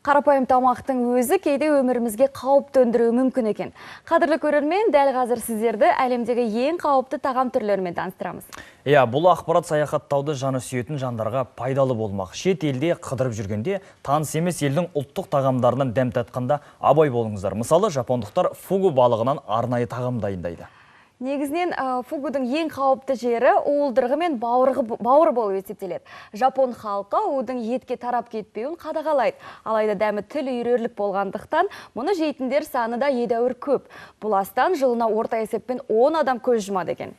Қарапайым тамақтың өзі кейде өмірімізге қауіп төндіруі мүмкін екен. Қадірлі көрермен, дәл қазір сіздерді әлемдегі ең қауіпті тағам түрлерімен таныстырамыз. Иә, бұл ақпарат саяхаттауды жаны сүйетін жандарға пайдалы болмақ. Шет елде қыдырып жүргенде таныс емес елдің ұлттық тағамдарынан дәм татқанда абай болыңыздар. Мысалы, жапондықтар фугу балығынан арнайы тағам дайындайды. Негізінен фугудың ең қауіпті жері уылдырығы мен бауыры болып есептеледі. Жапон халқы удың етке тарап кетпеуін қадағалайды. Алайда дәмі тіл үйірерлік болғандықтан мұны жейтіндер саны да едәуір көп. Бұл астан жылына орта есеппен 10 адам көз жұмады екен.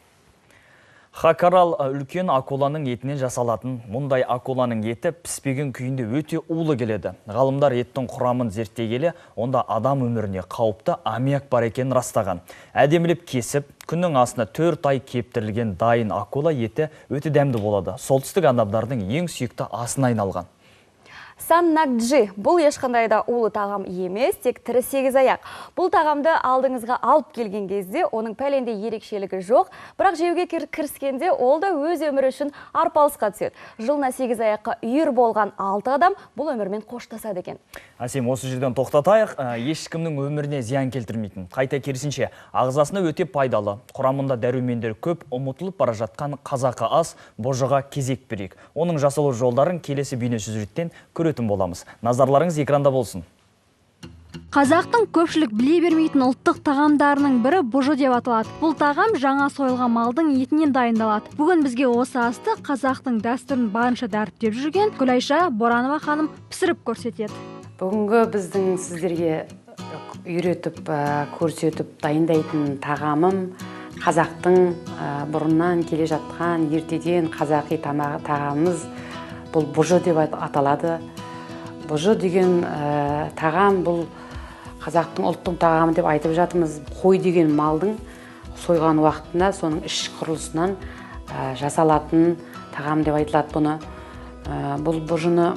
Хакарал үлкен акуланың етінен жасалатын. Мұндай акуланың еті піспеген күйінде өте улы келеді. Ғалымдар еттің құрамын зерттегелі, онда адам өміріне қауіпті аммиак бар екенін растаған. Әдемілеп кесіп, күннің астына 4 ай кептірілген дайын акула еті өте дәмді болады. Солтүстік адамдардың ең сүйікті асына айналған. Саннакджи бұл ешқандай да улы тағам емес, тек тірі сегіз аяқ. Бұл тағамды алдыңызға алып келген кезде оның пәлендей ерекшелігі жоқ, бірақ жеуге кіріскенде ол да өз өмірі үшін арпалысқа түседі. Жылына 8 аяққа үйір болған 6 адам бұл өмірмен қоштасады екен. Әсем, осы жерден тоқтатайық. Ешкімнің өміріне зиян келтірмейтін. Қайта керісінше, ағзасына өте пайдалы. Құрамында дәрумендер көп, ұмытылып бара жатқан қазақы ас божыға кезек берейік. Оның жасалу жолдарын келесі бейнесюжеттен көретін боламыз. Назарларыңыз экранда болсын. Қазақтың көпшілік біле бермейтін ұлттық тағамдарының бірі бұжы деп аталады. Бұл тағам жаңа сойылған малдың етінен дайындалады. Бүгін бізге осы асты қазақтың дәстүрін барынша дәріптеп жүрген Гүлайша Боранова ханым пісіріп көрсетеді. Бүгінгі біздің сіздерге үйретіп, көрсетіп дайындайтын тағамым қазақтың бұрыннан келе жатқан ертеден қазақи тағамымыз бұл бұжы деп аталады. Бұжы деген тағам бұл қазақтың ұлттық тағамы деп айтып жатырмыз. Қой деген малдың сойған уақытында соның іш құрылысынан жасалатын тағам деп айтылады бұны. Бұл бұжыны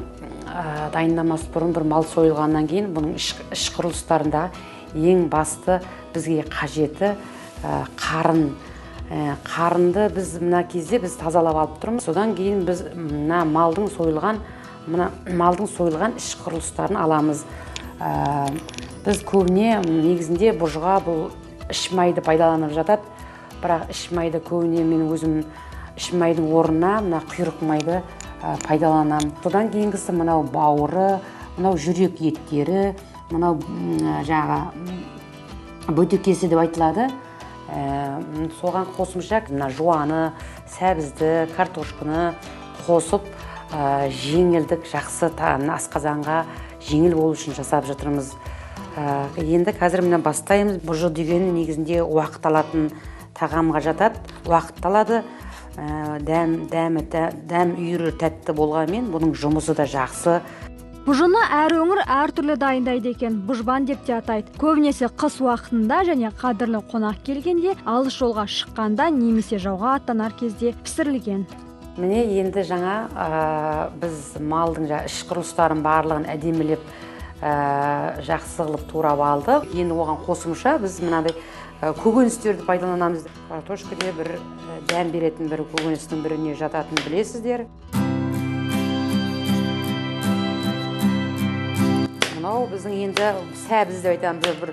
дайындамас бұрын бір мал сойылғаннан кейін бұның іш құрылыстарында ең басты бізге қажеті қарын. Қарынды біз мына кезде біз тазалап алып тұрмыз. Содан кейін біз мына малдың сойылған іш құрылыстарын аламыз. Біз көбіне негізінде бұжыға бұл іш майды пайдаланып жатады. Бірақ іш майды көбіне мен өзім іш майдың орнына мына құйрық майды пайдаланамын. Содан кейінгісі мынау бауыры, мынау жүрек еттері, мынау жаңағы бөтекесі деп айтылады. Соған қосымша мына жуаны, сәбізді, картошканы қосып жеңілдік жақсы асқазанға жеңіл болу үшін жасап жатырмыз. Енді қазір мына бастаймыз. Бұжы деген негізінде уақыт алатын тағамға жатады, уақыт алады. Дәм үйірі тәтті болғанмен бұның жұмысы да жақсы. Бұжыны әр өңір әртүрлі дайындайды екен. Бұжбан деп те атайды. Көбінесе қыс уақытында және қадірлі қонақ келгенде, алыс жолға шыққанда немесе жауға аттанар кезде пісірілген. Міне енді жаңа біз малдың іш құрылыстарын барлығын әдемілеп жақсы қылып турап алдық. Енді оған қосымша біз мынадай көкөністерді пайдаланамыз. Картошка де бір дәм беретін бір көкөністің біріне жататынын білесіздер. Мынау біздің енді сәбіз деп айтамыз,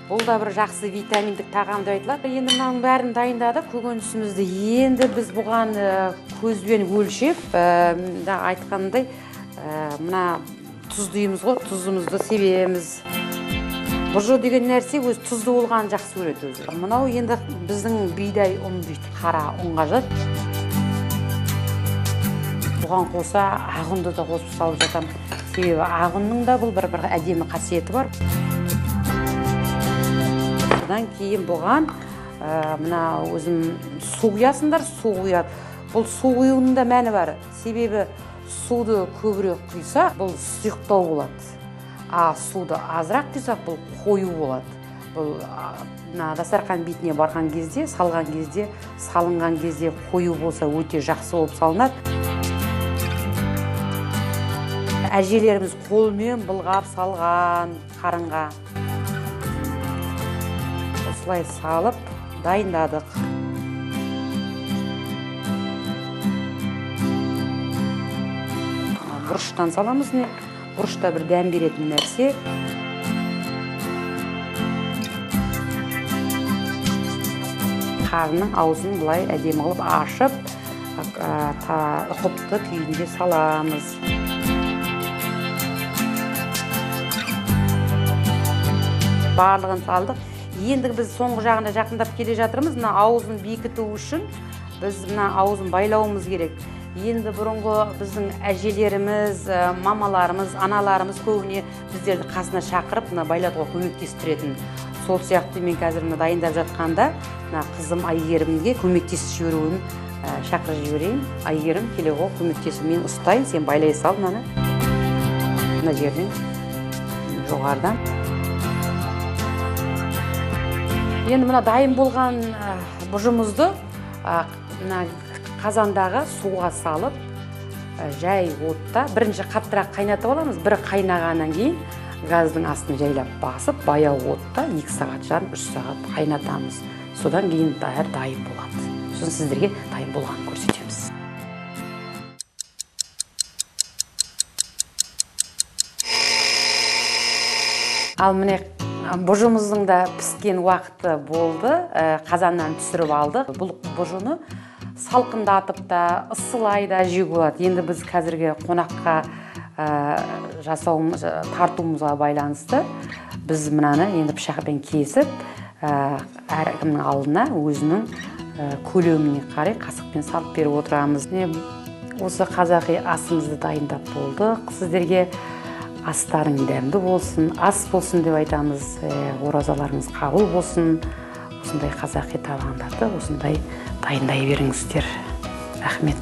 бұл да бір жақсы витаминдік тағам деп айтылады. Енді мынаның бәрін дайындадық, көкөнісімізді енді біз бұған көзбен өлшеп, айтқандай, мына тұз дейміз ғой, тұзымызды себеміз. Бұжы деген нәрсе өзі тұзды болғанын жақсы көреді өзі. Мынау енді біздің бидай ұн дейді, қара ұнға жатады. Бұған қоса ақ ұнды да қосып салып жатамын. Себебі ақ ұнның да бұл бір әдемі қасиеті бар. Содан кейін бұған мына өзім су құясыңдар, су құяды. Бұл су құюының да мәні бар. Себебі суды көбірек құйса, бұл сұйықтау болады. А суды азырақ құйсақ, бұл қою болады. Бұл мына дастархан бетіне барған кезде, салған кезде, салынған кезде қою болса өте жақсы болып салынады. Әжелеріміз қолмен былғап салған қарынға. Осылай салып дайындадық. Бұрыштан саламыз не? Бұрыш та бір дәм беретін нәрсе. Қарынның аузын былай әдемі қылып ашып, ұқыпты күйінде саламыз. Барлығын салдық. Енді біз соңғы жағына жақындап келе жатырмыз. Мына аузын бекіту үшін біз мына аузын байлауымыз керек. Енді бұрынғы біздің әжелеріміз, мамаларымыз, аналарымыз көбіне біздерді қасына шақырып, мына байлатуға көмектестіретін. Сол сияқты мен қазір мына дайындап жатқанда, мына қызым Әйгерімге көмектесіп жіберуін шақырып жіберейін. Әйгерім, келе ғой, көмектесіп мен ұстайын, сен байлай сал мынаны. Мына жерден, жоғарыдан. Енді мына дайын болған бұжымызды мына қазандағы суға салып, жай отта бірінші қаттырақ қайнатып аламыз. Бір қайнағаннан кейін газдың астын жайлап басып, баяу отта 2 сағат жарым, 3 сағат қайнатамыз. Содан кейін бәрі дайын болады. Сосын сіздерге дайын болғанын көрсетеміз. Ал міне бұжымыздың да піскен уақыты болды. Қазаннан түсіріп алдық. Бұл бұжыны салқындатып та, ысылай да жеуге болады. Енді біз қазіргі қонаққа жасауымыз, тартуымызға байланысты біз мынаны енді пышақпен кесіп, әркімнің алдына өзінің көлеміне қарай қасықпен салып беріп отырамыз. Міне осы қазақи асымызды дайындап болдық. Сіздерге астарың дәмді болсын, ас болсын деп айтамыз. Оразаларыңыз қабыл болсын. Осындай қазақи тағамдарды осындай дайындай беріңіздер. Рахмет.